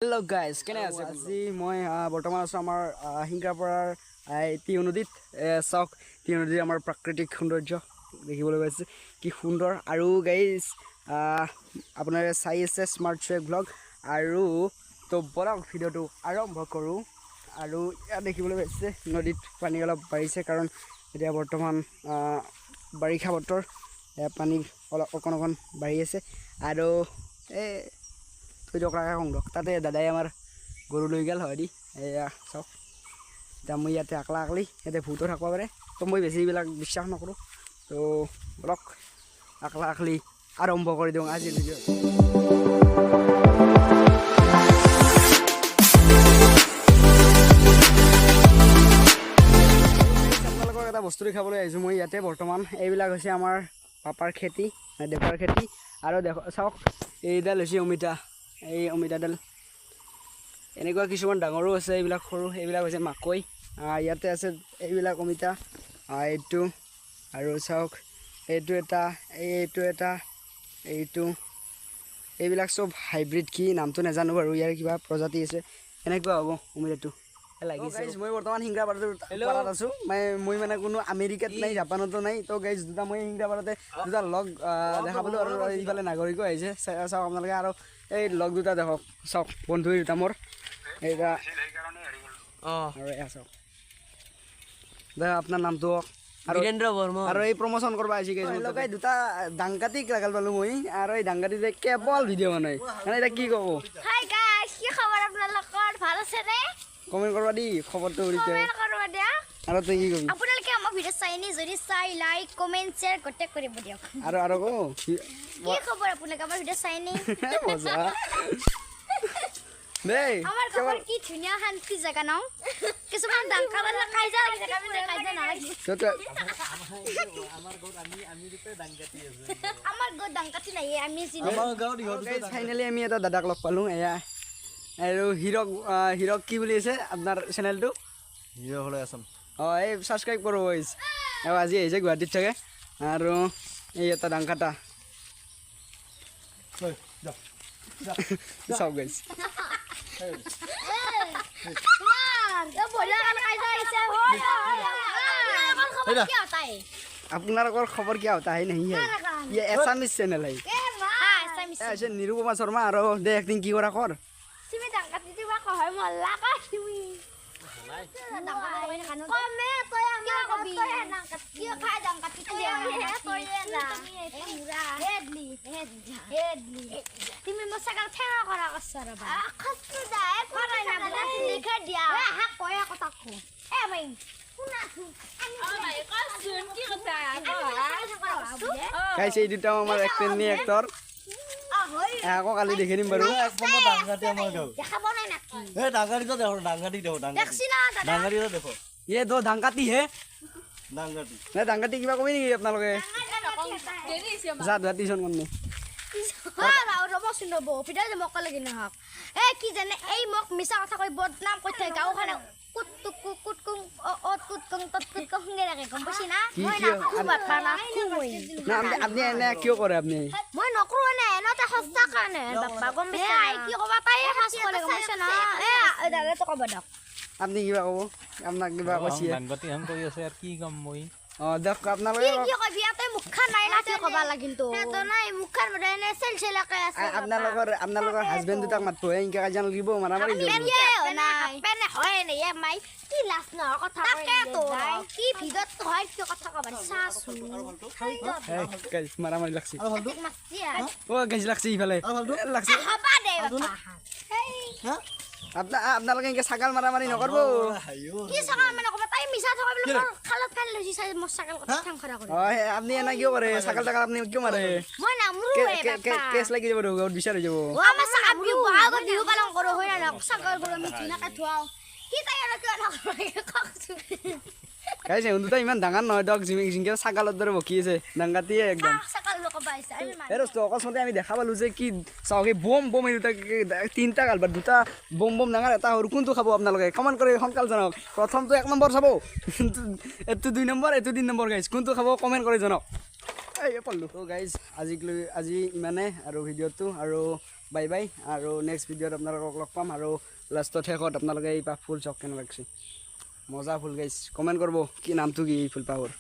Hello' guys, কেনে আছে? আজি মই বৰ্তমান আছোঁ আমাৰ সিংগাৰপাৰাৰ টিহু নদীত। চাওক, টিহু নদীৰ আমাৰ প্ৰাকৃতিক সৌন্দৰ্য দেখিবলৈ পাইছে, কি সুন্দৰ। আৰু গাইজ, আপোনালোকে চাই আছে স্মাৰ্ট চুৱেক ব্লগ। আৰু তো বলক ভিডিঅ'টো আৰম্ভ কৰোঁ। আৰু ইয়াত দেখিবলৈ পাইছে নদীত পানী অলপ বাঢ়িছে, কাৰণ এতিয়া বৰ্তমান বাৰিষা বতৰ, পানী অলপ অকণ অকণ বাঢ়ি আছে। আৰু এই কওঁ দিয়ক, তাতে দাদাই আমাৰ গৰু লৈ গ'ল হয় দি। এয়া চাওক, এতিয়া মই ইয়াতে আকলা আকলি ইয়াতে ভূতো থাকিব পাৰে, তো মই বেছি এইবিলাক বিশ্বাস নকৰোঁ। তো বলক আকলা আকলি আৰম্ভ কৰি দিওঁ আজিৰ ভিডিঅ'। আপোনালোকক এটা বস্তু দেখাবলৈ আহিছোঁ মই ইয়াতে বৰ্তমান। এইবিলাক হৈছে আমাৰ পাপাৰ খেতি, দেউতাৰ খেতি। আৰু দেখ, চাওক, এইডাল হৈছে অমিতা। এই অমিতাডাল এনেকুৱা কিছুমান ডাঙৰো আছে, এইবিলাক সৰু, এইবিলাক হৈছে মাকৈ। ইয়াতে আছে এইবিলাক অমিতা, এইটো। আৰু চাওক, এইটো এটা, এইটো এটা, এইটো, এইবিলাক চব হাইব্ৰিড, কি নামটো নাজানো বাৰু, ইয়াৰ কিবা প্ৰজাতি আছে। এনেকুৱা হ'ব অমিতাটো লাগিছে। মই বৰ্তমান সিংগাৰপাৰাত আছোঁ। মই মানে কোনো আমেৰিকাত নাই, জাপানতো নাই। তো গাইজ, দুটা মই সিংগাৰপাৰাতে দুটা লগ দেখা পালোঁ, আৰু এইফালে নাগৰিকো আহিছে। চাওক আপোনালোকে, আৰু এই লগ দুটা দেখক, চাওক বন্ধু দুটা মোৰ, এইটা আৰু এয়া চাওক। দে আপোনাৰ নামটো কওক। আৰু বীৰেন্দ্ৰ বৰ্মন। আৰু এই প্ৰমোচন কৰিব আহিছে গাইজ। লগাই দুটা ডাংকাটিক লাগাল পালোঁ মই, আৰু এই ডাংকাটিতে কেৱল ভিডিঅ' বনাই, মানে এতিয়া কি ক'ব। হাই গাইস, কি খবৰ আপোনালোকৰ? ভাল আছেনে? কমেণ্ট কৰবা দি খবৰটো। কমেণ্ট কৰবা দিয়া। আৰু তই কি কবি? আপোনালোকে আমাৰ ভিডিঅ' চাই নি? যদি চাই লাইক, কমেণ্ট, শ্বেয়াৰ গোটেই কৰিব দিয়ক। আৰু কো কি খবৰ আপোনালোকে? আমাৰ ভিডিঅ' চাই নি? মজা দেই। আমাৰ খবৰ কি ধুনীয়া শান্তি জেগা ন? কিছুমান ডাংকা বালা কাইজা লাগি থাকে, আমি কাইজা নালাগে। আমাৰ গাঁৱত আমি দুটাই ডাংকাটি আছো। আমাৰ গাঁৱত ডাংকাটি নাই, আমি চিনি। আমাৰ গাঁৱত ইহঁত। ফাইনেলি আমি এটা দাদাক লগ পালোঁ, এয়া। আৰু হিৰক, হিৰক কি বুলি আছে আপোনাৰ চেনেলটো? হিৰ' হ'লে আছাম। অঁ, এই ছাবস্ক্ৰাইব কৰোঁ বইজ। আৰু আজি আহিছে, গুৱাহাটীত থাকে। আৰু এই এটা ডাংকাটা চাওক গাইজ। আপোনালোকৰ খবৰ কিয় होता है नहीं है, ये एसामिस चैनल है। আছে নিৰুপমা শৰ্মা। আৰু দে এক্টিং কি কৰা কৰ। তুমি ডাংকাটি দিবা কয় মল্লা কয় তুমি। কমে তই আমাৰ কবি কিয় খাই ডাংকাটি তই যা। হেডলি হেডলি, তুমি মোৰ ছাগল ঠেঙা কৰা কৰছা ৰবা। খসু দা কৰাই না লিখা দিয়া হাক কয় কথা কো। এ মাই শুনাচোন। কি কথা? গাইছে, এই দুটাও আমাৰ এক্টিং এক্টৰ। আকৌ কালি দেখি দিম বাৰু। ডাংকাটি আমাৰ গাঁও দেখাব নাই নাকি? এই ডাংকাটিটো দেখো, ডাংকাটি দেখো, দেখছি না দাদা। ডাংকাটিটো দেখো। ये দো ডাংকাটি হে। ডাংকাটি নে ডাংকাটি কিবা কবি নেকি আপোনালোকে? যা ধোৱা টিউচন কৰিম। ৰ'বচোন, ৰ'ব, ভিডিঅ' মোক লাগি নহওক। এ কি জানে, এই মোক মিছা কথা কৈ বদনাম কৈ থাকে। গাঁওখনে কুট কুট কুং অত কুট কুং তত কুট কুং শুনি থাকে, গম পাইছি না? মই নাকো বাপা, নাকো মই। না, আপুনি এনে কিয় কৰে আপুনি? মই নকৰো এনে, এনে সঁচা কাৰণে বাপা, গম পাইছে? কি ক'বা, তাই সঁচা ক'লে, গম পাইছে না? এ দাদাটো ক'ব দিয়ক। আপুনি কিবা ক'ব? আপোনাক কিবা কৈছে? ডাংকাটি এখন কৰি আছে, আৰু কি ক'ম মই? অঁ, দিয়ক আপোনালোকে। কি কবি? ইয়াতে মুখখন নাই না, কি ক'বা লাগিল তো? নাই মুখখন বোধহয় এনে চেল চেলাকে আছে। আপোনালোকৰ হাজবেণ্ড দুটাক মাতব, এনেকে কাজিয়া নালাগিব, মাৰামাৰি নাই পেনে হয় নে? এ মাই কি লাজ নহয় কথা কয় কি ভিডিঅ'ত হয়, কি কথা ক'বা চাচোন। মাৰামাৰি লাগছি, অ' গাইজ, লাগছি ইফালে লাগছি। হ'বা দে বাপা। আপোনালোকে এনেকে ছাগাল মাৰামাৰি নকৰিব। কি ছাগাল মানে ক'ব? তাই মিছা থকা বুলি খালত ফেল লৈছি চাই মোৰ ছাগাল কথা ঠাং খৰা কৰে। অঁ, আপুনি এনে কিয় কৰে? ছাগাল তাগাল আপুনি কিয় মাৰে? মই নামৰো। কেছ লাগি যাব, গাঁৱত বিচাৰ হৈ যাব। আমাৰ ছাগাল বিহু, আগত বিহু পালন কৰোঁ হয় না? ছাগাল গৰু আমি ধুনীয়াকৈ ধুৱাওঁ। কি তাই আৰু কিয় নকৰে কওকচোন? গাইছে, দুটা ইমান ডাঙৰ নহয় দিয়ক, জিংকে ছাগালৰ দৰে বকি আছে, ডাংকাটিয়ে একদম। এই দোস্ত, অকস্মাতে আমি দেখা পালোঁ যে কি চাওক, এই বম বম, এই দুটা তিনিটা কালবাৰ, দুটা বম বম ডাঙৰ, এটা সৰু। কোনটো খাব আপোনালোকে কমেণ্ট কৰি সোনকাল জনাওক। প্ৰথমটো 1 নম্বৰ চাব, এইটো 2 নম্বৰ, এইটো 3 নম্বৰ। গাইজ, কোনটো খাব কমেণ্ট কৰি জনাওক। এই পল্লু। তো গাইজ, আজিক লৈ আজি ইমানে আৰু ভিডিঅ'টো আৰু বাই বাই। আৰু নেক্সট ভিডিঅ'ত আপোনালোকক লগ পাম। আৰু লাষ্টত শেষত আপোনালোকে এই পাহ ফুল চাওক কেনে লাগছে, মজা ফুল গাইছ। কমেণ্ট কৰিব কি নামটো কি এই ফুলপাহৰ।